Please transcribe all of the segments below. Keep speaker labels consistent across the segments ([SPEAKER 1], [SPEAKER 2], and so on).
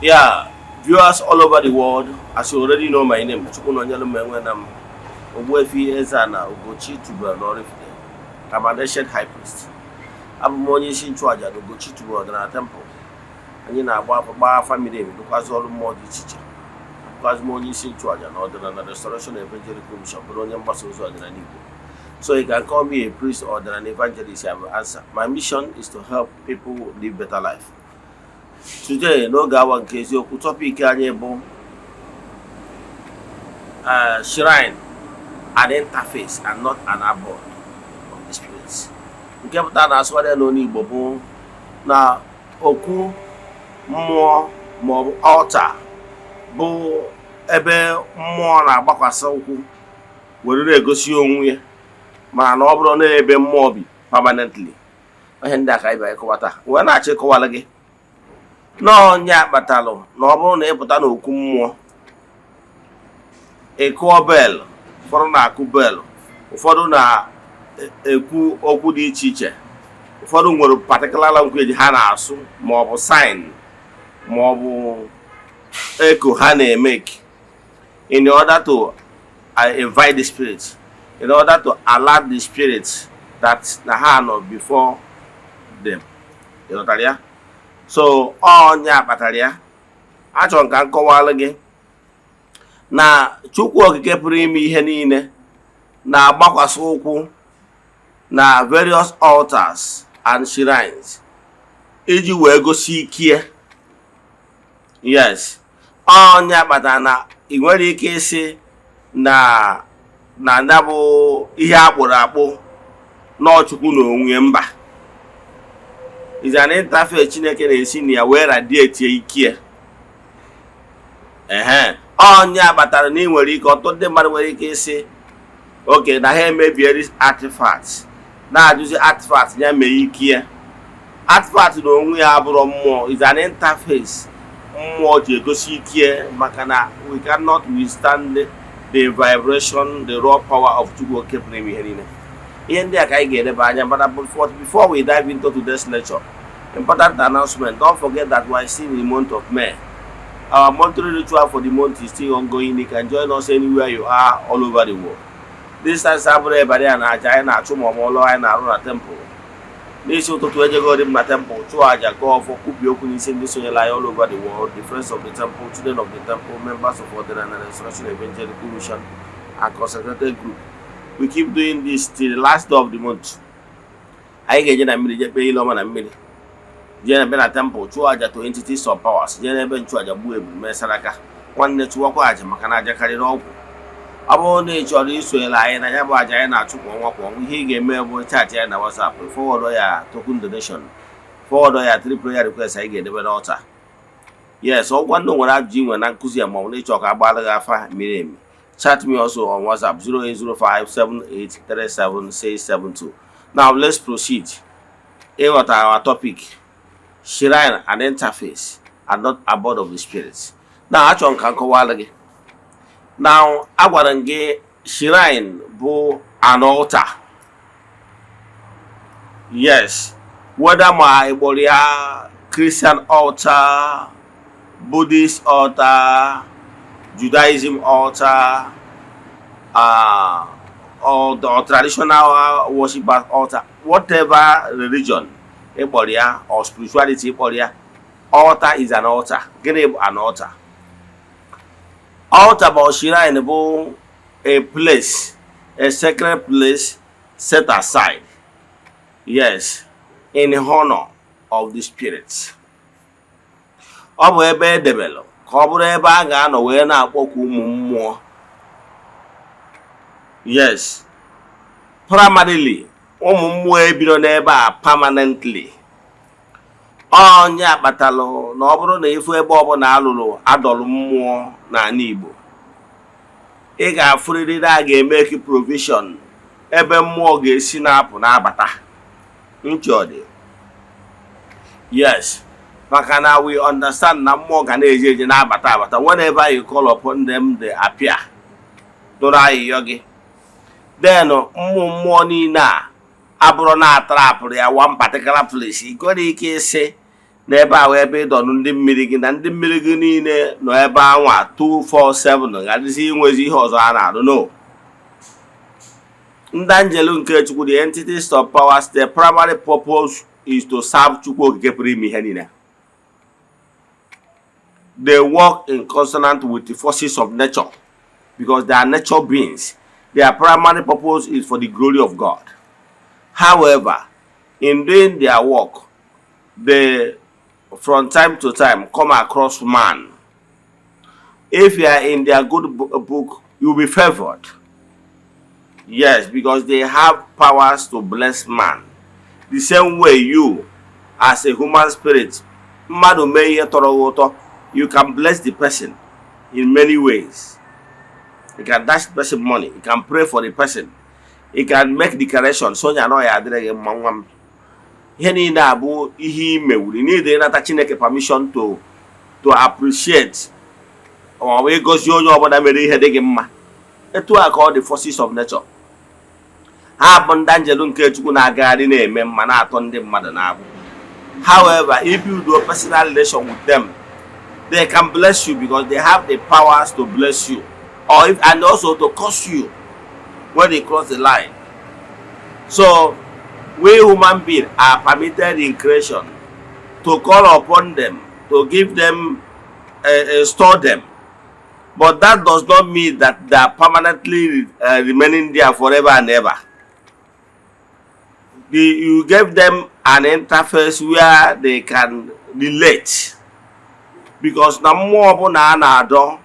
[SPEAKER 1] Yeah, viewers all over the world, as you already know my name, Chukwunonyelu Menwenam, Ogbuefi Eze-Ana Ugochi tubelu n'Oraifite, I'm an ancient high priest. Abụ m onye isi nchụaja na Ugochi tubelu ọdịnala temple. Anyị na-agba afa, gbaa afa miri emi, rụkwazị ọrụ mmụọ dị iche iche. Abụkwazị m onye isi nchụaja na ọdịnala Restoration Evangelical Mission, bụrụ onye mgbasa ozi ọdịnala Igbo. So you can call me a priest or an evangelist, I will answer. My mission is to help people live better life. Today, n'oge awa nke eziokwu, topic anyị bụ shrine, an interface and not an abode of the spirits. Nke pụtara na asụgharị ya n'olu Igbo bụ na okwu mmụọ maọbụ altar bụ ebe mmụọ na-agbakwasị ụkwụ were na-egosi onwe ya, mana na ọ bụrụ na ebe mmụọ bi permanently. Ihe ndị a ka anyị bịara ịkọwata, wee na-achọ ịkọwara gị n'ọnya kpatalụ na ọ bụrụ na ị pụta n'okwu mmụọ, ị kụọ bell, ụfọdụ na-akụ bell, ụfọdụ na-ekwu okwu dị iche iche, ụfọdụ nwere particular language ha na-asụ, ma ọ bụ sign, ma ọ bụ echo ha na-emeke in order to invite the spirit, in order to alert the spirits that na ha nọ before them. Ịghọtara ya? So ọnya kpatara ya, achọrọ m ka m kọwalụ gị na Chukwu Okike pụrụ ime ihe niile na-agbakwasị ụkwụ na various altars and shrines iji wee gosi ike. Yes, ọnya kpatara na ị nwere ike ịsị na na bụ ihe akpụrụ akpụ n'ọchukwu na onwe mba is an interface Chineke na-esi na ya wee radiate ike. Ehe, ọnya kpatara na ị nwere ike, ọtụtụ ndị mmadụ nwere ike ịsị oke na ha emebieri artifact, na-ajụzi artifact ya mee ike ya. Artifact na onwe ya abụrụ mmụọ, is an interface mmụọ ji egosi ike, maka na we cannot withstand the vibration, the raw power of Chukwu Oke pụrụ ime ihe niile. Ihe ndị a ka anyị ga-eleba anya. Mana before we dive into today's lecture, important announcement: don't forget that we are still in the month of May. Our monthly ritual for the month is still ongoing. You can join us anywhere you are all over the world. Distance abụrụ ebara ya na aja anyị na-achụ ma ọ bụ ọlụ anyị na-arụ na temple. N'isi ụtụtụ, ejegori m na temple chụọ aja, gọọ ọfọ, kwubie okwu n'isi ndị sonyere anyị all over the world, the friends of the temple, children of the temple, members of Ọdịnala Restoration Evangelical Mission and consecrated group. We keep doing this till the last day of the month. Anyị ga-eje na mmiri, jee kpee ile ọma na mmiri, jee na ebe na temple chụọ aja to entities of powers, jee n'ebe nchụaja gbuo ebulu, mee saraka. Nwanne, chụwakwa aja, maka na aja karịrị ọgwụ. Ọ bụrụ na ị chọrọ isonyere anyị na ya bụ aja anyị na-achụ kwa ọnwa kwa ọnwa, ihe ị ga-eme bụ chat anyị na WhatsApp, forward ya token donation, forward ya three prayer request anyị ga-edebe n'altar. Yes, ọgwa ndị nwere ajụjụ ị nwere na nkụzi ya, ma ọ bụ na ịchọ ka agbaala gị afa miri emi, chat me also on WhatsApp 08057837672. Now let's proceed. Ịghọta our topic, shrine, an interface and not abode of the spirits. Now achọrọ m ka m kọwara gị. Now, agwara m gị, shrine bụ an altar. Yes, whether ma ị kpọrọ ya Christian altar, Buddhist altar, Judaism altar, or the traditional worship altar, whatever religion ị kpọrọ ya or spirituality ị kpọrọ ya, altar is an altar. Gịnị bụ an altar? Altar bụ shrine bụ a place, a sacred place set aside, yes, in honor of the spirits. Ọ bụ ebe edebelụ ka ọ bụrụ ebe a ga-anọ wee na-akpọku ụmụ mmụọ. Yes, primarily ụmụ mmụọ ebiro n'ebe a permanently. Onye akpatalụ na ọ bụrụ na ịfụ ebe ọbụla alụrụ adọlụ mmụọ n'ala Igbo, ị ga-afụrịrị na a ga-emeki provision ebe mmụọ ga-esi na-apụ na-abata. Ntị ọ dị? Yes, maka na we understand na mmụọ ga na-eje eje, na-abata abata. Whenever you call upon them, they appear. Dụrụ ayịyọ gị. Then mmụọ mmụọ niile a abụrụ na atrapụrụ ya one particular place, ị nwere ike ịsị N'ebe ahụ ebe ịdọnụ ndị mmiri gị na ndị mmiri gị niile nọ ebe anwa 247, gharazi inwezi ihe ọzọ a na-arụ. No, ndị anjelu nke Chukwu, the entities of powers, their primary purpose is to serve Chukwu Okike pụrụ ime ihe niile. They work in consonant with the forces of nature because they are nature beings. Their primary purpose is for the glory of God. However, in doing their work, they from time to time come across man. If you are in their good book, you will be favored. Yes, because they have powers to bless man. The same way you, as a human spirit, mmadụ mee ihe tọrọ gị ụtọ, you can bless the person in many ways. You can dash the person money, you can pray for the person, you can make declaration, so onye anọ ya adịrị gị mma, nwa m. Ihe niile abụ ihe imewuri niile ịnata Chineke permission to appreciate ma ọ bụ ịgọzi onye ọbụla mere ihe dị gị mma. Etu a ka ọ dị forces of nature. Ha bụ ndị anjelu nke Chukwu na-agagharị na-eme mma, na-atọ ndị mmadụ na-abụ. However, if you do a personal relation with them, they can bless you because they have the powers to bless you or if, and also to curse you when they cross the line. So we human beings are permitted in creation to call upon them, to give them, store them, but that does not mean that they are permanently remaining there forever and ever. You gave them an interface where they can relate, because na mmụọ ọbụla a na-adọ,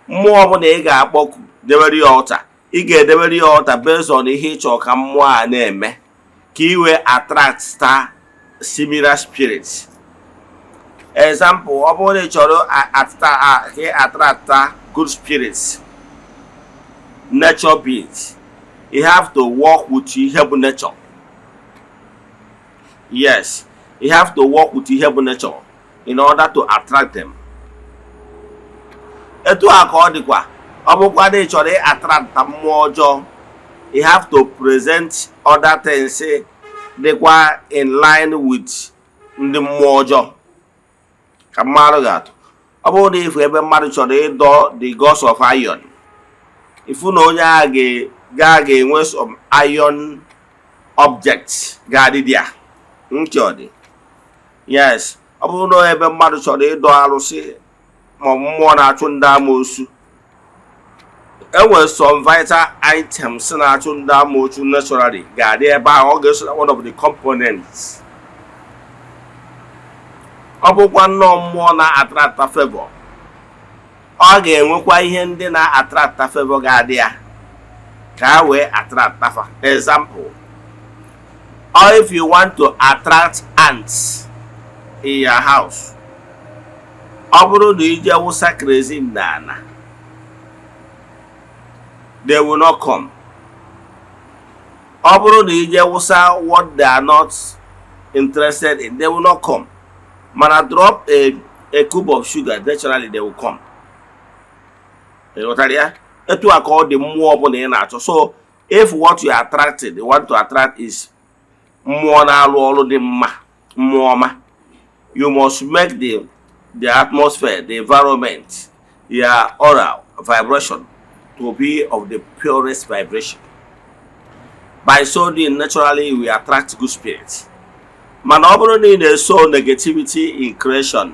[SPEAKER 1] mmụọ ọbụla ị ga-akpọku debere ya ọta, ị ga-edebere ya ọta based on ihe ị chọrọ ka mmụọ a na-eme, ka ị wee attract star similar spirits. Example, ọ bụrụ na ị chọrọ ka ị attract good spirits, nature beings, you have to work with ihe bụ nature. Yes, you have to work with ihe bụ nature in order to attract them. Etu a ka ọ dịkwa, ọ bụkwa na ị chọrọ attract mmụọ ọjọọ, you have to present other things dịkwa in line with ndị mmụọ ọjọọ. Ka mmadụ ga-atụ, ọ bụrụ na ifu ebe mmadụ chọrọ ịdọ the gods of iron, ifu na onye a ga ga-enwe some iron objects ga-adị there. Ntị ọ dị? Yes, ọ bụrụ na ebe mmadụ chọrọ ịdọ arụsị ma ọ bụ mmụọ na-achụ ndị amoosu, enwere some vital items na-achụ ndị amoosu naturally ga-adị ebe ahụ. Ọ ga-eso na one of the components. Ọ bụkwa nnọọ mmụọ na-attract favor, ọ ga-enwekwa ihe ndị na-attract favor ga-adị ya ka ha wee attract fa. Example, or if you want to attract ants in your house, ọ bụrụ na ije wụsa kerosene n'ala, they will not come. Ọ bụrụ na ije wụsa what they are not interested in, they will not come. Mana drop a cube of sugar, naturally they will come. Ị ghọtara ya? Etu a ka ọ dị mmụọ ọbụla ị na-achọ. So if what you are attracted, you want to attract, is mmụọ na-alụ ọrụ dị mma, mmụọ ọma, you must make the atmosphere, the environment, your aura vibration to be of the purest vibration. By so doing, naturally we attract good spirits. Mana ọ bụrụ na ị na-eso negativity in creation,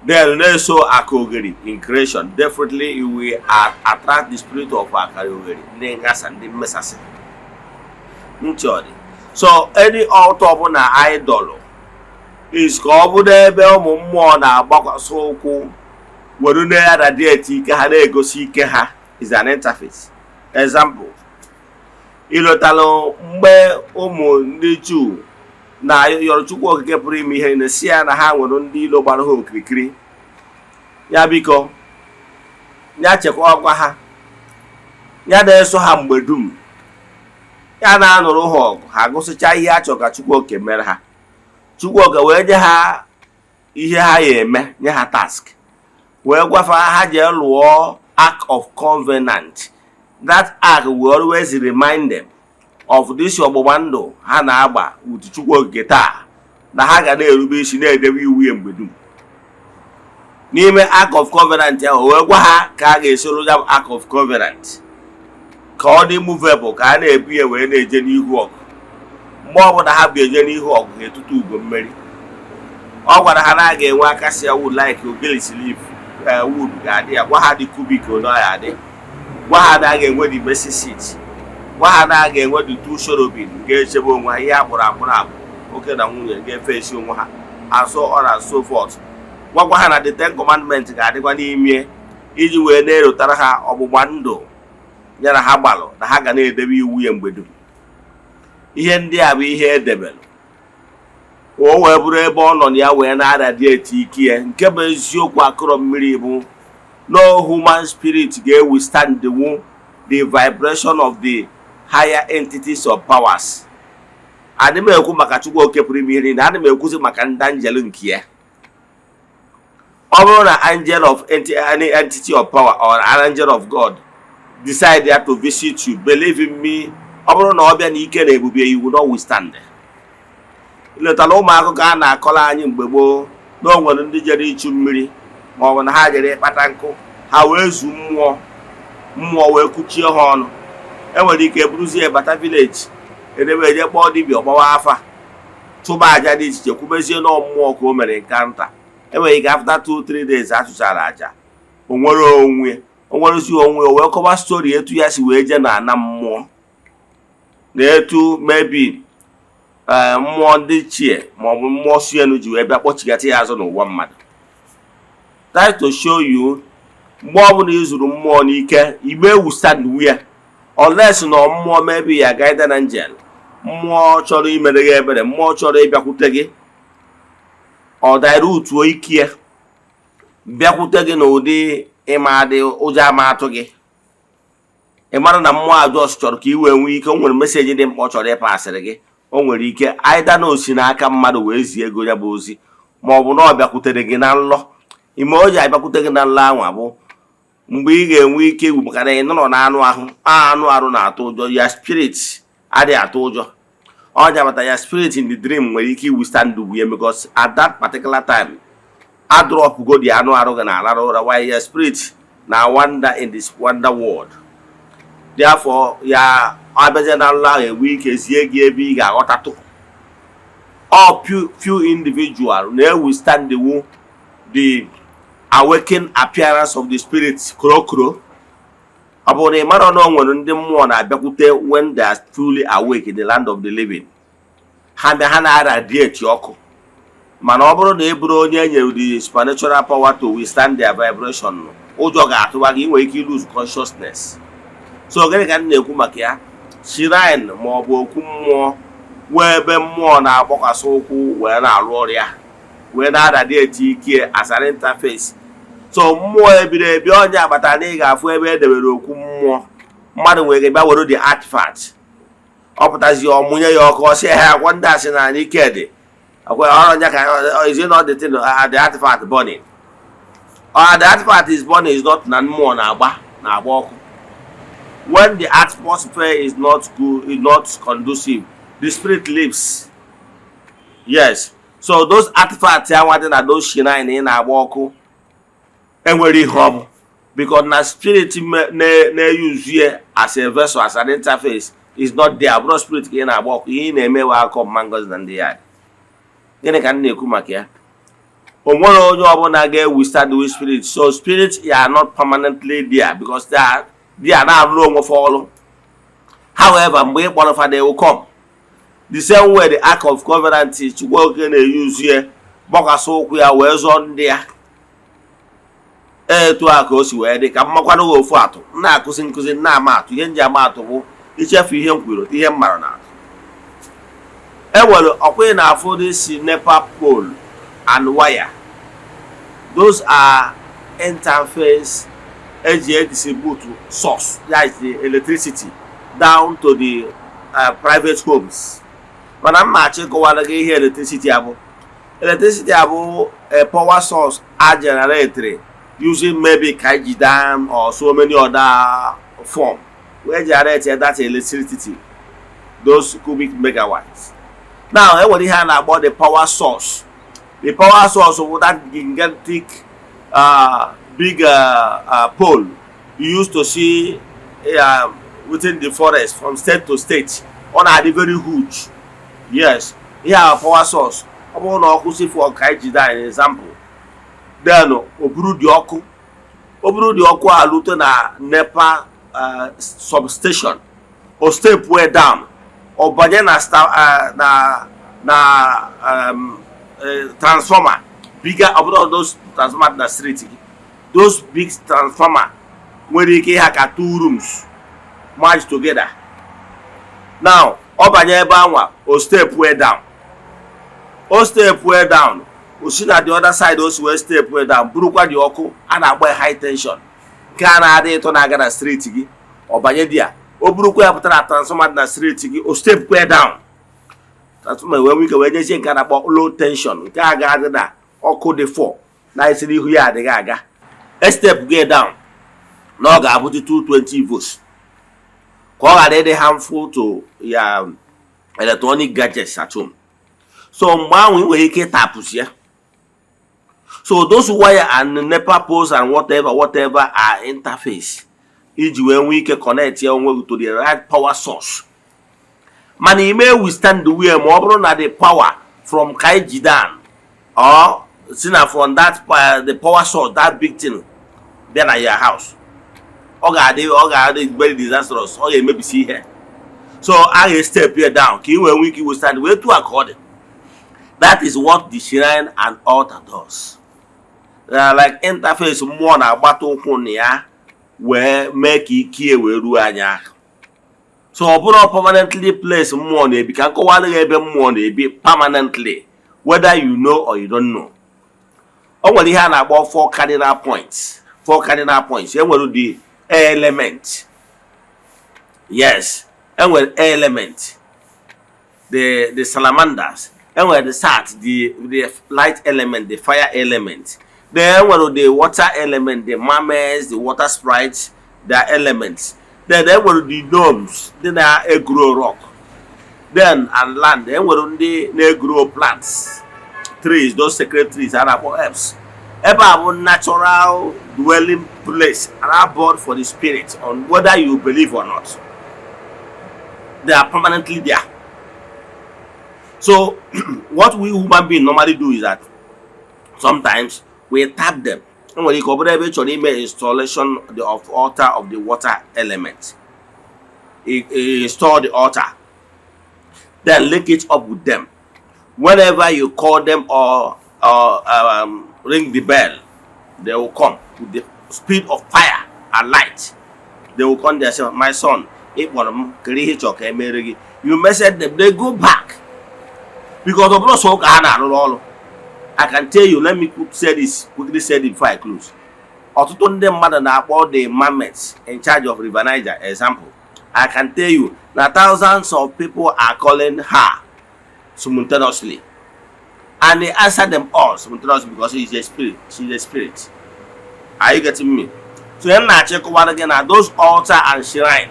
[SPEAKER 1] then na-eso aka ogeri in creation, definitely you will attract the spirit of akara ogeri, ndị ngasa, ndị mmesasị. Ntị ọ dị? So any altar ọbụla idol is ka ọ bụrụ ebe ụmụ mmụọ na-agbakwasị ụkwụ were na-radiate ike ha, na-egosi ike ha, is an interface. Example, ịlọtalụ mgbe ụmụ ndị Juu na yọrọ Chukwu Okike pụrụ ime ihe niile, si ya na ha nwere ndị ilo gbara ha okirikiri, ya biko ya chekwakwa ha, ya na-eso ha mgbe dum, ya na-anụrụ ha ọgụ, ha gụsịcha ihe a chọrọ ka Chukwu Oke mere ha. Chukwu Oke wee nye ha ihe ha ya eme, nye ha task, wee gwafa ha jee lụọ Ark of Covenant. That ark will always remind them of this ọgbụgba ndụ ha na-agba with Chukwu Okike taa. Na ha ga na-erube isi, na-edebe iwu ya mgbe dum. N'ime Ark of Covenant ahụ, o wee gwa ha ka a ga-esi rụ ya bụ Ark of Covenant ka ọ dị movable, ka a na-ebu ya wee na-eje n'ihu ọgụ. Mgbe ọbụla ha bụ eje n'ihu ọgụ, ha etutu ugo mmeri. Ọ gwara ha na a ga-enwe acacia wood, like ogilisi leaf wood ga-adị ya. Gwa ha dị cubic ole ọ ya adị. Gwa ha na a ga-enwe the mercy seat. Gwa ha na a ga-enwe the two cherubim ga-echebe onwe ha, ihe akpụrụ akpụrụ akpụ, nwoke na nwunye ga-efe esi onwe ha, and so on and so forth. Gwakwa ha na the Ten Commandment ga-adịkwa n'ime, iji wee na-erotara ha ọgbụgba ndụ ya na ha gbalụ, na ha ga na-edebe iwu ya mgbe dum. Ihe ndị a bụ ihe edebere o wee bụrụ ebe ọ nọ na ya wee na-aradiate ike ya. Nke bụ eziokwu, akụrọ mmiri bụ no human spirit ga-withstand the vibration of the higher entities of powers. Adị m ekwu maka Chukwu Oke pụrụ ime ihe niile, ana m ekwuzi maka ndị angel nke ya. Ọ bụrụ na angel of any entity of power or an angel of God decide ya to visit you, believe in me, ọ bụrụ na ọ bịa n'ike na ebube, you will not withstand. Letara ụmụ akụkọ a na-akọrọ anyị mgbe gboo na o nwere ndị jere ichu mmiri, ma ọ bụ na ha jere ịkpata nkụ, ha wee zu mmụọ, mmụọ wee kuchie ha ọnụ. Enwere ike buruzie bata village, edebe, eje kpọọ dibịa, ọgbawa afa, chụba aja dị iche iche, kwubezie nọọ mmụọ ka o mere nke nta. Enwere ike after 2-3 days achụchara aja, o nwere onwe, o nwerezi onwe, o wee kọwa story etu ya si wee jee na ana mmụọ, na etu maybe mmụọ ndị ichie maọbụ mmụọ sienu ji wee bịa kpọchigata ya azụ n'ụwa mmadụ. That to show you, mgbe ọbụla ị zuru mmụọ n'ike, igbe withstand ya, unless na mmụọ maybe ya guardian angel, mmụọ chọrọ imere gị ebere, mmụọ chọrọ ịbịakwute gị, ọ dairutuo ike ya bịakwute gị n'ụdị ịma adị ụjọ ama atụ gị. Ị mara na mmụọ a just chọrọ ka ị wee nwee ike, o nwere message dị mkpa ọ chọrọ ịpasịrị gị. O nwere ike aida na osi n'aka mmadụ wee zie ego ya bụ ozi, ma ọ bụ na ọ bịakwutere gị na nlọ. Ime o ji abịakwute gị na nlọ anwa bụ mgbe ị ga-enwe ike igwu, maka na ị nọrọ na anụ ahụ, anụ arụ na-atụ ụjọ, ya spirit adịghị atụ ụjọ. Ọ jabata ya spirit in the dream nwere ike withstand ya, because at that particular time a drop go the anụ arụ gị na-alarụ ụra, while your spirit na wander in this wonder world. Therefore, ya abịazie na nlọ ahụ, enwe ike zie gị ebe ị ga-aghọtatụ. All few individual na-withstand the awaken appearance of the spirit krokro. Ọ bụrụ na ị mara na o nwere ndị mmụọ na-abịakwute when they are truly awake in the land of the living, ha bịa, ha na-aradiate ọkụ. Mana ọ bụrụ na ị bụrụ onye e nyere the supernatural power to withstand their vibration, ụjọ ga-atụba gị, ị nwere ike lose consciousness. So gịnị ka m na-ekwu maka ya? Shrine ma ọ bụ okwu mmụọ wee ebe mmụọ na-agbakwasị ụkwụ wee na-arụ ọrụ ya, wee na-aradiate ike as an interface. So mmụọ ebiri ebi onye agbata na ị ga-afụ ebe e debere okwu mmụọ, mmadụ nwere ike bịa were the artifact, ọ pụtazi, ọmụnye ya ọkụ, ọsị ha akwa ndị asị na ike dị ọkwa ọrụ nya ka is it not the thing, the artifact burning? Or the artifact is burning is not na mmụọ na-agba ọkụ. When the atmosphere is not good, is not conducive, the spirit leaves. Yes, so those artifacts anwa dị na those shrine ị na-agba ọkụ enwere ihe ọ bụ, because na spirit na-eyuzu ya as a vessel, as an interface, is not there. Bụrụ spirit ka ị na-agba ọkụ, ihe ị na-eme wa akọ mma ngozi na ndị ya. Gịnị ka m na-ekwu maka ya? O nwere onye ọbụla ga-withstand with spirit. So spirit are not permanently there, because they are na-arụ onwe fa ọrụ. However, mgbe ị kpọrọ fa, they will come. The same way the Ark of Covenant, Chukwu Oke na-eyuzu ya gbakwasị ụkwụ ya wee zọọ ndị ya, etu a ka o si wee dị. Ka m makwanụ gị ofu atụ m na-akụzi nkụzi m na-ama atụ. Ihe m ji ama atụ bụ ichefu ihe m kwuru, ihe m mara na atụ e nwere ọkwa. Ị na-afụ this NEPA pole and wire, those are interface eji distribute source, that is the electricity, down to the private homes. Mana mma achọ ịkọwara gị ihe electricity abụ. Electricity abụ a power source a generate using maybe Kainji Dam or so many other form wey generate that electricity, those cubic megawatts. Now, e nwere ihe a na-akpọ the power source. The power source bụ that gigantic big pole you used to see within the forest from state to state. Ọ na-adị very huge. Yes, ihe a power source. Ọ bụrụ na ọkụ si fụ ka anyị jide anyị example, then o buru dị ọkụ, o buru dị ọkụ a lute na NEPA substation, o step way down, ọ banye na na transformer bigger. Ọ bụrụ those transformer dị na street gị, those big transformer nwere ike ịha ka two rooms merge together. Now, ọ banye ebe anwa, o step way down, o step way down, o si na the other side o si wee step way down, burukwa dị ọkụ a na-agba high tension nke a na-adị ịtọ na-aga na street gị. Ọ banye dị ya, o burukwa ya pụta na transformer dị na street gị, o step way down transformer wee nwee ike wee nyezie nke a na-akpọ low tension, nke a ga-adị na ọkụ dị 4 na isi n'ihu ya adịghị aga. Step gị down na ọ ga-abụzi 220 volts ka ọ ghara ịdị harmful to ya electronic gadgets at home. So mgbe ahụ ị nwere ike ịtapụzi ya. So those wire and NEPA poles and whatever whatever are interface iji wee nwee ike connect ya onwe gị to the right power source. Mana ime withstand the way ma ọ bụrụ na the power from Kaijidan or si na from that the power source, that big thing, bịa na your house, ọ ga-adị very disastrous. Ọ ga-emebisi ihe. So a ga-step ya down ka ị wee nwee ike withstand wee tụọ ka ọ dị. That is what the shrine and altar does. They are like interface mmụọ na-agbata ụkwụ na ya wee mee ka ike wee ruo anyị aka. So ọ bụrụ permanently place mmụọ na-ebi, ka nkọwa adịghị ebe mmụọ na-ebi permanently, whether you know or you don't know. O nwere ihe a na-akpọ four cardinal points. Four cardinal points, e nwere the element. Yes, enwere element, the salamanders, enwere the sat, the light element, the fire element, then enwere the water element, the mermaids, the water sprites, the elements. Then enwere the gnomes, ndị na-egrow rock, then and land. Enwere ndị na-egrow plants, trees, those sacred trees a na-akpọ herbs. Ebe a bụ natural dwelling place and abode for the spirit. On whether you believe or not, they are permanently there. So what we human being normally do is that sometimes we tap them. Enwere ike ọ bụrụ ebe ị chọrọ ime installation of altar of the water element. You install the altar, then link it up with them. Whenever you call them or ring the bell, they will come with the speed of fire and light. They will come there, say, "My son, ị kpọrọ m, kere ihe ị chọrọ ka emere gị?" You message them, they go back, because ọ bụrụ sọ ụka ha na-arụrụ ọrụ. I can tell you, let me say this quickly, say it before I close. Ọtụtụ ndị mmadụ na-akpọ the mermaids in charge of River Niger. Example, I can tell you na thousands of people are calling her simultaneously and they answer them all simultaneously because she is a spirit. She is a spirit. Are you getting me? So ihe m na-achọ ịkọwara gị na those altar and shrine,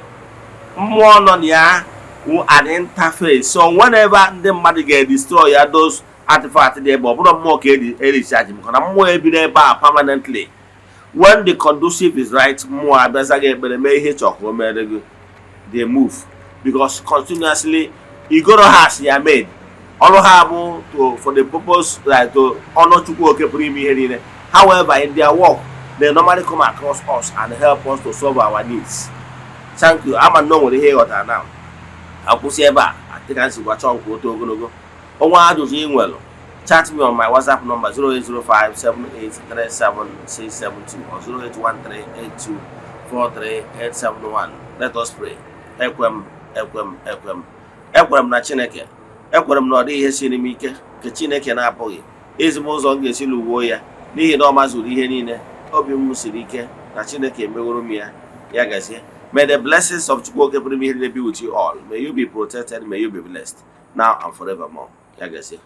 [SPEAKER 1] mmụọ nọ na ya wụ an interface. So whenever ndị mmadụ ga-destroy ya, those artifact dị ebe ọ bụrụ mmụọ ka e recharge, maka na mmụọ ebiri ebe a permanently. When the conducive is right, mmụọ abịaza gị ekpere, mee ihe chọọ ka o mere gị, they move, because continuously igoro ha si ya made ọrụ ha bụ to for the purpose like to honor Chukwu oke pụrụ ime ihe niile. However, in their work, they normally come across us and help us to solve our needs. Thank you. Ama na o nwere ihe ịghọtara now. Akwụsị ebe a dịka nsi gwa chọọ nke oto ogologo ọnwa. Ajụjụ ị nwere, chat me on my WhatsApp number 08057837672 or 08138243871. Let us pray. Ekwe m, ekwe m, ekwe m, ekwere m na Chineke. Ekwere m na ọ dịghị ihe siri m ike nke Chineke na-apụghị ezi m ụzọ m ga-esi lụwuo ya, n'ihi na ọ mazuru ihe niile. Obi m siri ike na Chineke emeworo m ya. Ya gazie. May the blessings of Chukwu oke pụrụ ime ihe niile be with you all. May you be protected. May you be blessed now and forevermore. Ya gazie.